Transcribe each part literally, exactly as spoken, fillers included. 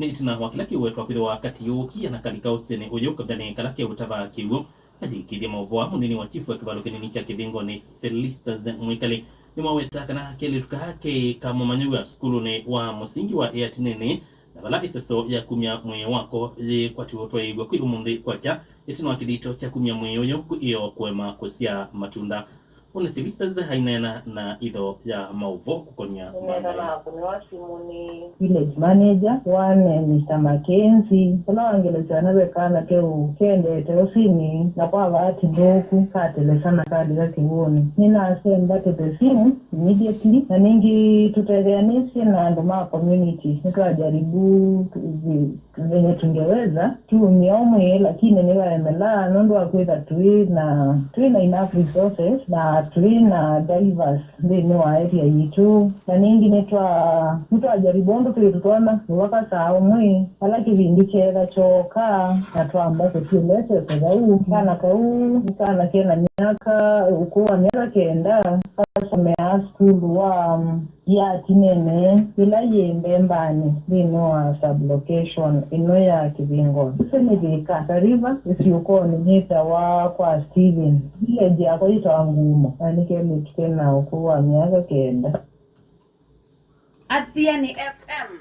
Ĩtina wa kĩla kĩwetwa kwĩthĩwa katĩ ũũkie na kalika ũsĩnĩ ũyũ kavindanĩ kala keũtavaa kĩw'ũ, ayĩkĩĩthya maũvoo aa mũnini wa chifu wa kĩvalo kĩnini kya Kĩvingoni, Felistas Mwikali, nĩmaweta kana kelĩtu kaa keĩ ka mũmanyĩw'a sukulunĩ wa mũsingi wa Ĩatinĩnĩ, na vala ĩseso ya kumya mwĩĩ wako yĩkwatiwe ũtwaĩĩw'a kwĩ ũmũnthĩ kwakya, ĩtina wa kĩthito kya kumya mwĩĩ ũyũ kwĩ ĩoo kũema kũsyaa matunda. Ũnĩ Felistas aineena na itho ya maũvoo kũkonya mbanga ĩno. Nĩneenaa kũnĩwa simũ nĩ village manager wane, Mister Mackenzie, ũla wangelesya kana ve kana keũ kendete ũsĩnĩ, na kwa vaati nthũku katelesa na kalika kĩw'ũnĩ. Nĩnasya mbatete simũ immediately, na nĩngĩ tũtetheanĩsye na andũ ma community. Nĩtwajaribu venye tungeweza, tuumie o mwĩĩ, lakini nĩvaemelaa nũndũ wa kwĩtha twĩ na, twĩ na enough resources na twĩ na divers nthĩnĩ wa area yitũ. Na nĩngĩ nĩtwa-, nĩtwajaribu ũndũ twĩ tũtonya kũvaka saa ũmwe, vala kĩvindi kyeetha kyooka, na twamba kũtielesete vau. Kana kau nĩ kana kena myaka, ũkũũ wa myaka kenda, kasomeaa sukulu wa Ĩatinĩnĩ, ĩla yĩ Mbembanĩ, nthĩnĩ wa sublocation ĩno ya Kĩvingoni. Ĩsu nĩ Thika River, ĩsyũkonĩ yĩtawa kwa Stephen. Village yakwa yĩtawa Ngumo, na nĩ kelĩtu kena ũkũũ wa myaka kenda. Athiani F M.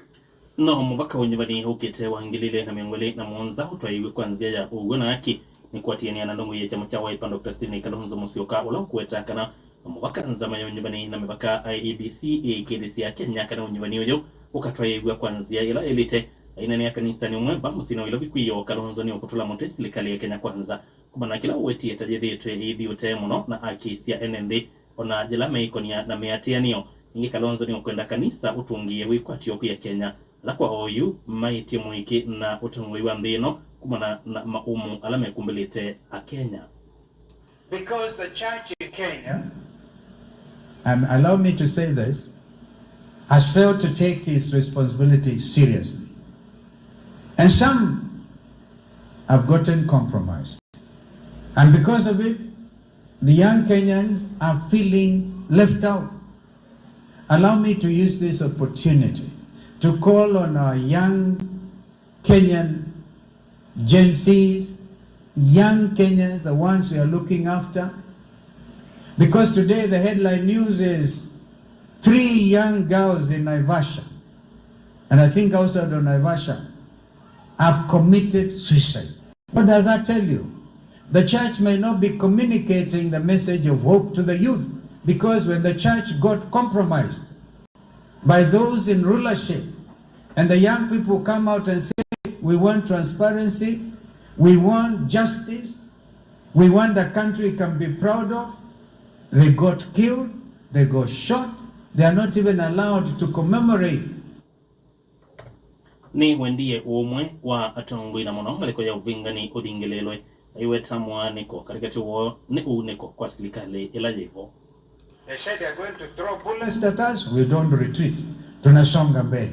No mũvaka ũnyuvani ũkĩte wa ngili ilĩ na mĩongo ĩlĩ na mũonza ũtwaĩiw'e kwa nzĩa ya ũw'o na haki nĩ kũatĩanĩa na ndongoi ya kyama kya Wiper, Doctor Stephen Kalonzo Musyoka, ũla ũkũweta kana no mũvaka nzama ya ũnyuvani na mĩvaka, I E B C, ĩĩkĩĩthĩsye Akenya kana ũnyuvani ũyũ ũkatwaĩĩw'a kwa nzĩa ĩla yaĩlĩte. Aineenea kanisanĩ ũmwe va mũsyĩnĩ wa Nairobi kwĩ ĩoo, Kalonzo nĩũkũtũla mũtĩ silikalĩ ya Kenya Kwanza kumana na kĩla ũwetie ta yĩthĩĩtwe ĩithyũũte mũno na akĩsya ene nthĩ, o na yĩla meĩkonia na mĩatĩanĩo. Ningĩ Kalonzo nĩũkwenda kanisa ũtũngĩĩe wĩkwatyo kwĩ Akenya ala kwa oyu maĩtye mũĩkĩ na ũtongoi wa nthĩ ĩno kumana na maũmũ ala mekumbĩlĩte Akenya. Because the church in Kenya, and allow me to say this, has failed to take its responsibility seriously. And some have gotten compromised. And because of it, the young Kenyans are feeling left out. Allow me to use this opportunity to call on our young Kenyan Gen Zs, young Kenyans, the ones we are looking after. Because today the headline news is three young girls in Naivasha, and I think outside of Naivasha, have committed suicide. What does that tell you? The church may not be communicating the message of hope to the youth, because when the church got compromised by those in rulership, and the young people come out and say, "We want transparency, we want justice, we want a country we can be proud of," they got killed, they got shot, they are not even allowed to commemorate. Nĩwendie ũmwe wa atongoi na mũno ngalĩko ya ũvĩngani ũthingĩlĩĩlwe, aiweta mwaanĩko katĩkatĩ woo nĩ ũunĩko kwa silikalĩ ĩla yĩvo. They say they are going to throw bullets at us, we don't retreat. Tunasonga mbele.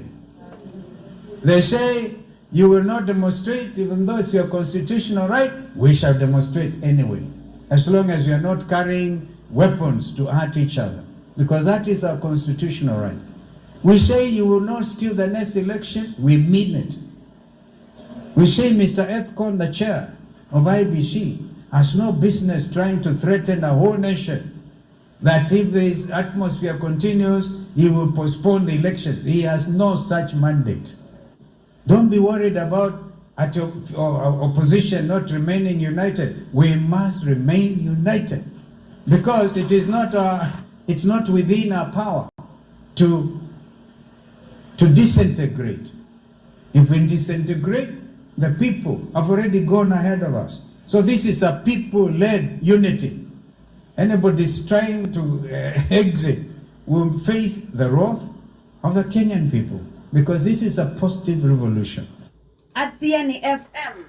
They say you will not demonstrate, even though it's your constitutional right, we shall demonstrate anyway, as long as you are not carrying weapons to hurt each other, because that is our constitutional right. We say you will not steal the next election, we mean it. We say Mister Ethcon, the chair of I E B C, has no business trying to threaten a whole nation, that if this atmosphere continues, he will postpone the elections. He has no such mandate. Don't be worried about at your, or, or opposition not remaining united. We must remain united because it is not, uh, it's not within our power to, to disintegrate. If we disintegrate, the people have already gone ahead of us. So this is a people-led unity. Anybody is trying to, uh, exit will face the wrath of the Kenyan people, because this is a positive revolution. Athiani F M.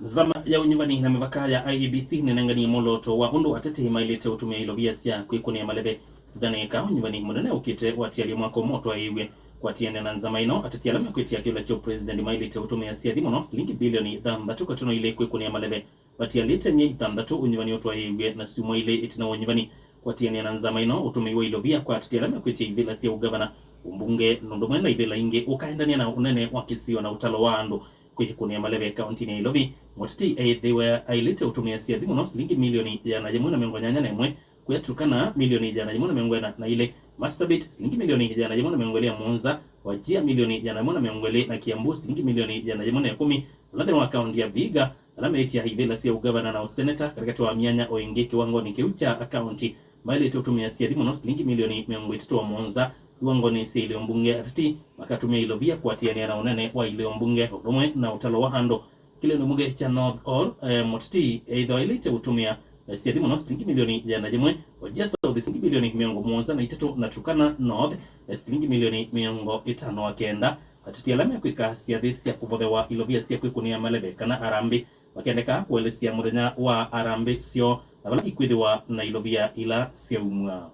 Nzama ya ũnyuvani na mĩvaka ya I E B C nĩnenganie mwolooto wa ũndũ ateti maĩlĩte ũtũmĩa ilovia sya kwĩkũnĩa maleve. Ndanĩka ũnyuvani mũnene ũkĩte wa atialya mwaka ũmwe ũtwaĩĩw'e. Kũatĩanĩa na nzama ĩno, ateti ala mekwĩtya kĩũla kya president maĩlĩte ũtũmĩa syathi mũno silingi bilioni thanthatũ katono ilĩ kwĩkũnĩa maleve. Vatialĩte myei thanthatũ ũnyuvani ũtwaĩĩw'e na syumwa ilĩ ĩtina wa ũnyuvani. Kũatĩanĩa na nzama ĩno, ũtũmĩi wa ilovia kwa ateti ala mekwĩtya ivĩla sya ũgavana ũmbunge nũndũ ũmwe na ivĩla ingĩ ũkaendania na ũnene wa kĩsio na ũtalo wa andũ. Kwĩkũnĩa maleve kaũntinĩ ya Ilovi, mũteti ethĩwe aĩlĩte ũtũmĩa syathi mũno silingi milioni ĩana yĩmwe na mĩongo nyanya na ĩmwe, kwĩya Turkana milioni ĩana yĩmwe na mĩongo ĩna na ilĩ, Marsabit silingi milioni ĩana yĩmwe na mĩongo ĩlĩ na mũonza, Wajir milioni ĩana yĩmwe na mĩongo ĩlĩ, na Kiambu silingi milioni ĩana yĩmwe na ĩkũmi, ala nthĩnĩ wa kaũnti ya Vihiga, ala meĩtye ivĩla sya ũgavana na ũseneta katĩkatĩ wa myanya o ĩngĩ kĩwangonĩ kĩu kya akaũnti, maĩlĩte ũtũmĩa syathi mũno silingi milioni mĩongo ĩtatũ na mũonza iwangonĩ sya ilĩo mbunge. Ateti makatũmĩa ilovia kũatĩanĩa na ũnene wa ilĩo mbunge ũndũ ũmwe na ũtalo wa andũ. Kĩlĩonĩ mbunge kya North Hall, eh, mũteti ethĩwa aĩlĩte ũtũmĩa, eh, syathi mũno silingi milioni ĩana yĩmwe, Wajir South silingi milioni mĩongo mũonza na itatũ, na Turkana North, eh, silingi milioni mĩongo ĩtano na kenda. Ateti ala mekwĩka syathi sya kũvothewa ilovia sya kwĩkũnĩa maleve kana harambee makendeka kũelesya mũthenya wa harambee syoo na vala ikwĩthĩwa na ilovia ila syaumw'a.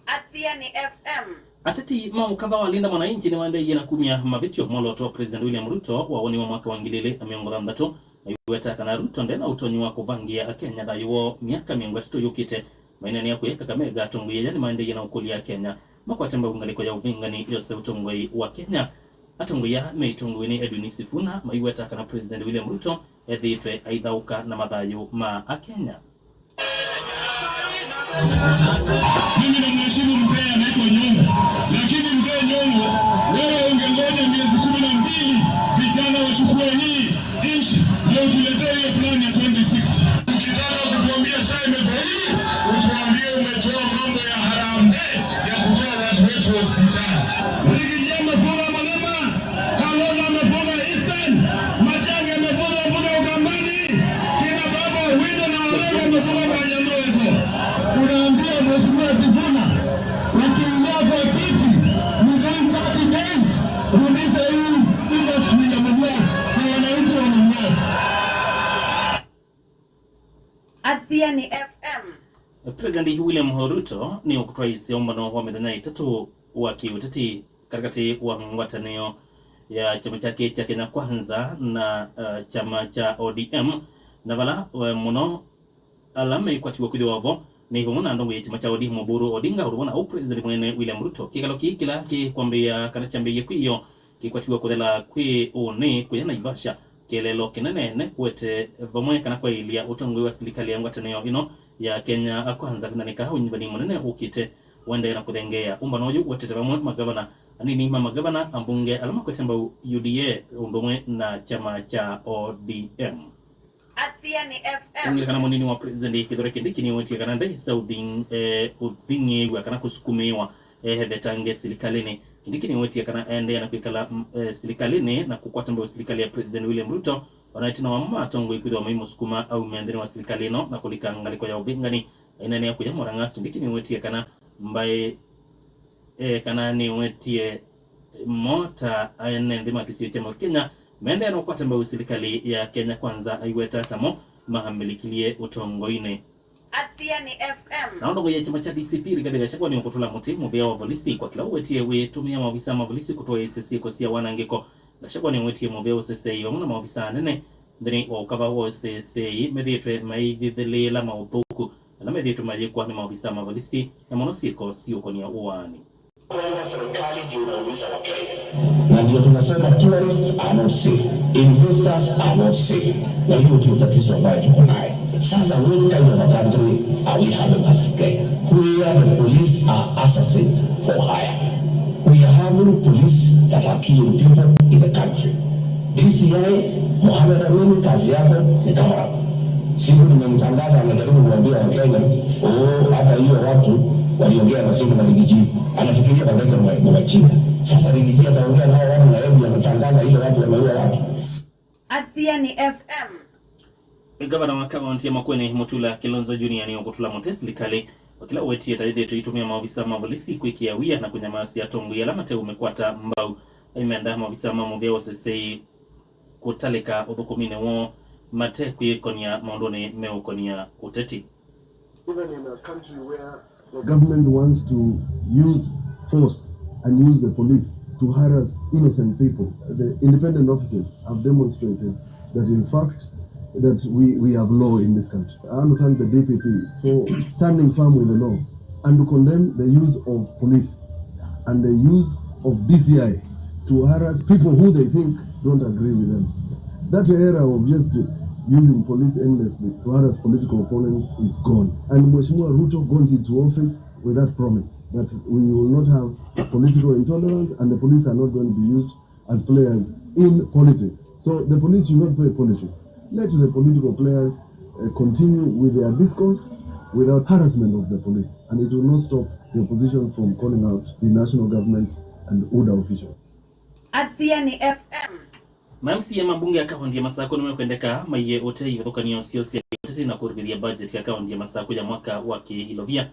Athiani F M. Ateti ma ũkava wa Linda Mwananchi nĩmaendeeie na kumya mavĩtyo mwolooto wa President William Ruto wa woni wa mwaka wa ngili ilĩ na mĩongo thanthatũ, maiweta kana Ruto nde na ũtonyi wa kũvangĩa Akenya thayũ woo myaka mĩongo ĩtatũ yũkĩte. Maineenea kũya Kakamega, atongoi aya nĩmaendeeie na ũkũlya Akenya makwate mbau ngalĩko ya ũvĩngani yose ũtongoi wa Kenya. Atongoi aa me itongoi nĩ Edwin Sifuna maiweta kana President William Ruto ethĩĩtwe aithaũka na mathayũ ma Akenya. Mimi namheshimu mzee anaitwa Nyong'o, lakini mzee Nyong'o, wewe ungengoja miezi kumi na mbili vijana wachukue hii nchi ndio utuletee hiyo plan ya twenty sixty. Ukitaka kutuambia saa imefaulu, utuambie umetoa mambo ya harambee ya kutoa watu wetu hospitali. Rigathi amefunga Mulima, Kalonzo amefunga Eastern, Matiang'i amefunga, amefunga Ukambani, kina Babu Owino na Walengo wamefunga Bagamoyo huko. Unaambia Mheshimiwa Sifuna, ukiingia kwa kiti, within thirty days, rudisha hii industry ya Mumias kwa wananchi wa Mumias. Athiani F M. President William Ruto nĩ ũkũtwaĩĩsya ũmbano wa mĩthenya ĩtatũ wa kĩũteti katĩkatĩ wa ngwatanĩo ya kyama kyake kya Kenya Kwanza na, uh, kyama kya O D M, na vala, uh, mũno ala mekwatiwa kwĩthĩwa vo nĩ vamwe na ndongoi ya kyama kya O D M Oburu Odinga, ũndũ ũmwe na ũu President mwene William Ruto. Kĩkalo kĩĩ kĩla kĩkwambĩĩa kana kyambĩĩie kwĩyoo kĩkwatiw'a kũthela kwĩ ũnĩ kũya Naivasha, kĩeleelo kĩnene nĩ kũete vamwe kana kwaĩlya ũtongoi wa silikalĩ ya ngwatanĩo ĩno ya Kenya Kwanza, kĩndanĩka ũnyivani mũnene ũkĩte ũendee na kũthengeea. Ũmbano ũyũ ũetete vamwe magavana, anini ma magavana, ambunge ala makwete mbau U D A ũndũ ũmwe na kyama kya O D M. Athiani F M. Ũng'e kana mũnini wa president Kithure Kindiki nĩwetie kana ndaĩsa ũthing-, eh, ũthing'ĩĩw'a kana kũsukumĩĩwa, eh, evetange silikalĩnĩ. Kindiki nĩwetie kana aendeea na kwĩkala, mm, eh, silikalĩnĩ na kũkwata mbau silikalĩ ya President William Ruto, ona ĩtina wa mo atongoi kwĩthĩwa maimũsukuma aume nthĩnĩ wa silikalĩ ĩno na kũlika ngalĩko ya ũvĩngani. Aineenea kũya Murang'a, Kindiki nĩwetie kana mbaĩ, eh, kana nĩwetie mo ta ene nthĩ ma kĩsio kya Mount Kenya mendee na kũkwata mbau silikalĩ ya Kenya Kwanza, aiweta ta mo maambĩlĩkilye ũtongoinĩ. Athiani F M. Na ũndũ wĩya kyama kya D C P, Rigathi Gachagua nĩũkũtũla mũtĩ mũvĩa wa volisi kwa kĩla ũwetie wĩtũmĩa maovisa ma volisi kũtwaĩĩsya syĩko sya wanangĩko. Gachagua nĩwetie mũvĩa ũseseei vamwe na maovisa anene nthĩnĩ wa ũkava wa ũseseei methĩĩtwe maivithĩlĩĩla maũthũku ala methĩĩtwe mayĩkwa nĩ maovisa ma volisi, na mũno syĩko siũkonia ũaani. Kwamba serikali ndio inaumiza Wakenya. Na ndio tunasema tourists are not safe, investors are not safe. Na hiyo ndio tatizo ambayo tuko nayo. Sasa, what kind of a country are we having as Kenya, where the police are assassins for hire? We are having police that are killing people in the country. D C I, Mohamed Amini, kazi yako ni cover up. Siku nimemtangaza, anajaribu kuambia Wakenya, "Oh, hata hiyo watu waliongea na simu na Rigiji." Anafikiria Wakenya ni wa-, ni wajinga. Sasa Rigiji ataongea nao watu na yeye anatangaza ile watu wameua watu. Athiani F M. Ngavana wa kaunti ya Makueni, Mutula Kilonzo Junior, nĩũkũtũla mũtĩ silikalĩ kwa kĩla ũwetie ta ĩthĩĩtwe ĩitũmĩa maovisa ma volisi kwĩkĩa wia na kũnyamasya atongoi ala mateũmĩkwata mbau. Aimenda maovisa ma mũvĩa wa ũseseei kũtalĩka ũthũkũminĩ woo mate kwĩkonia maũndũnĩ meũkonia ũteti. Even in a country where the government wants to use force and use the police to harass innocent people, the independent officers have demonstrated that, in fact, that we, we have law in this country. I want to thank the D P P for standing firm with the law and to condemn the use of police and the use of D C I to harass people who they think don't agree with them. That era of just using police endlessly to harass political opponents is gone. And Mheshimiwa Ruto got into office with that promise that we will not have political intolerance and the police are not going to be used as players in politics. So the police should not play politics. Let the political players uh, continue with their discourse without harassment of the police, and it will not stop the opposition from calling out the national government and UDA official. Athiani F M. Ma M C A ma mbunge ya kaunti ya Masakũ nĩmekwendeka maiye ũtei ivathũkanio syoo sya ũteti na kũrũkĩthya budget ya kaunti ya Masakũ ya mwaka wa kĩilovia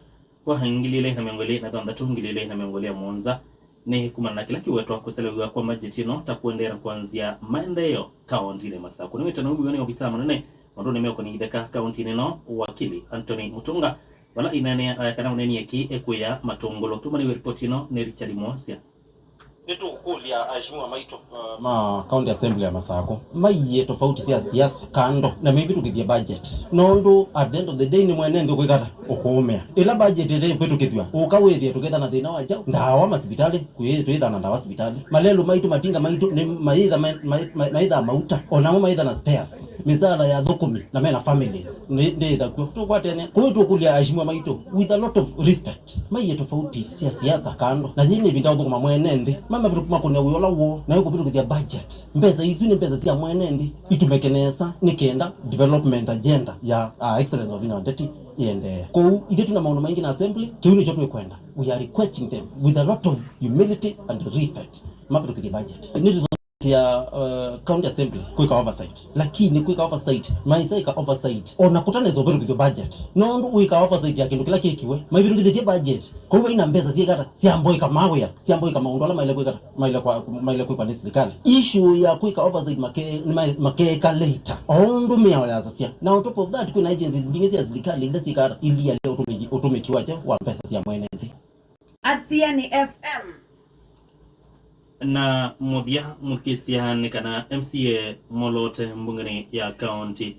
wa ngili ilĩ na mĩongo ĩlĩ na thanthatũ, ngili ilĩ na mĩongo ĩlĩ na mũonza, nĩ kumana na kĩla kĩwetwa kũselew'a kwa mbajeti ĩno ta kũendeea na kwanzĩa maendeeo kaũntinĩ Masakũ. Nĩ wĩtano ũmwe nĩ ovisa mũnene maũndũnĩ meũkonĩ itheka kaũntinĩ ĩno, wakili Anthony Mutunga, vala ineenea aya kana ũneeni eki ekwĩa matũngũlũ. Tũmaniwe ripoti ĩno nĩ Richard Mwosia. Nĩtũkũlya aheshimiwa maitũ, uh, ma County Assembly ya Masakũ maiye tofauti sya siasa kando na mevĩtũkĩthye budget, nũndũ at the end of the day nĩ mwene nthĩ ũkwĩkata ũkũũmĩa. Ĩla budget ĩte ĩvĩtũkĩthw'a, ũka wĩthĩe tũketha na thĩna wa kyaũ? Ndawa masivitalĩ, kwĩ twĩtha na ndawa sivitalĩ. Malelũ maitũ, matinga maitũ nĩ mayĩtha ma-, ma-, ma-, mayĩtha mauta, o namo mayĩtha na spares. Mĩsaala ya athũkũmi na mena families nĩ-, ndĩĩtha kw'o. Tũkwatene kũu tũkũlya aheshimiwa maitũ with a lot of respect. Maiye tofauti sya siasa kando, na yĩĩ nĩ ĩvinda ũthũkũma mwene nthĩ. Mame makũne wĩa ũla woo, na ĩkũvĩtũkĩthya budget. Mbesa isu nĩ mbesa sya mwene nthĩ, itũmĩke nesa nĩ kenda development agenda ya, uh, Excellency Wavinya Ndeti ĩendee. Kwoou, ithyĩ twĩ na maũndũ maingĩ na assembly, kĩu nĩkyo twĩkwenda. We are requesting them with a lot of humility and respect. Mavĩtũkĩthye budget. Nĩ ya, uh, County Assembly kwĩka oversight, lakini kwĩka oversight, maisa ĩka oversight ona kũtanesa ũvĩtũkĩthyo budget, nũndũ wĩka oversight ya kĩndũ kĩla kĩkiwe maivĩtũkĩthĩtye budget, kwoou vaina mbesa syĩkata syamboĩka mawĩa, syamboĩka maũndũ ala maile kwĩkata, maile kwa, maile kwĩkwa nĩ silikalĩ. Issue ya kwĩka oversight make-, nĩma-, makeeka later, o ũndũ mĩao yasasya. Na on top of that, kwĩna agencies mbingĩ sya silikalĩ ila syĩkata ilialia ũtũmĩki, ũtũmĩki wakyo wa mbesa sya mwene nthĩ. Athiani F M. Na mũthya mũthukĩĩsya nĩ kana M C A moloote mbungenĩ ya kaũnti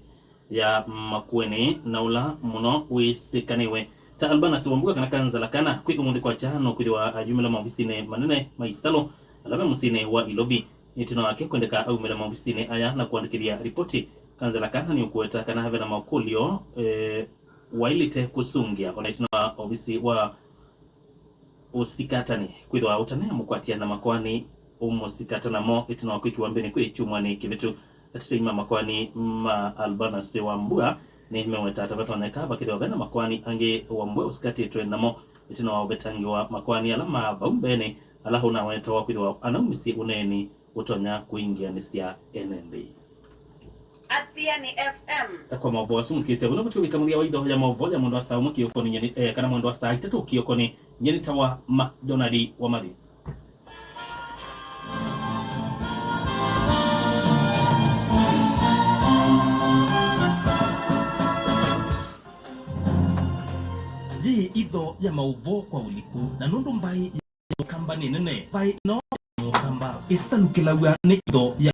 ya Makueni na ũla mũno wĩsĩkanĩwe ta Albanus Wambua kana Kanzala kana kwĩ ũmũnthĩ kwakya nũkwĩthĩwa ayumĩla maovisinĩ manene ma Isitalo ala me mũsyĩnĩ wa Ilovi. Ĩtina wake kwendeka aumĩle maovisinĩ aya na kũandĩkĩthya ripoti, Kanzala kana nĩũkũweta kana ve na makũlyo, eh, waĩlĩte kũsũngĩa ona ĩtina wa ovisi wa ũsikatani kwĩthĩwa ũtaneamũkwatya na makoani ũmũsikata namo ĩtina wa kwĩkĩwa mbĩnĩ kwĩ kyumwanĩ kĩvĩtu. Atetei ma makoani ma Albanus Wambua nĩmewetaa ta vatonyeka vakĩthĩwa ve na makoani angĩ Wambua ũsikatĩtwe namo ĩtina wa ũvetangĩwa makoani ala ma vau mbeenĩ, ala ũnawetawa kwĩthĩwa anaumisye ũneeni ũtonya kũingĩanĩsya ene nthĩ. Athiani F M. Kwa maũvoo asu mũthukĩĩsya, vau nĩvo tũvika mũthya wa itho ya maũvoo ya mwendo wa saa ũmwe kĩokonĩ nyeni, eh, kana mwendo wa saa itatũ kĩokonĩ. Nyeni tawa McDonald wa Mathi. Yĩ itho ya maũvoo kwa ũliku, na nũndũ mbaĩ Kamba nĩ nene, mbaĩ ĩno Mũkamba ĩsalukĩlaw'a nĩ itho ya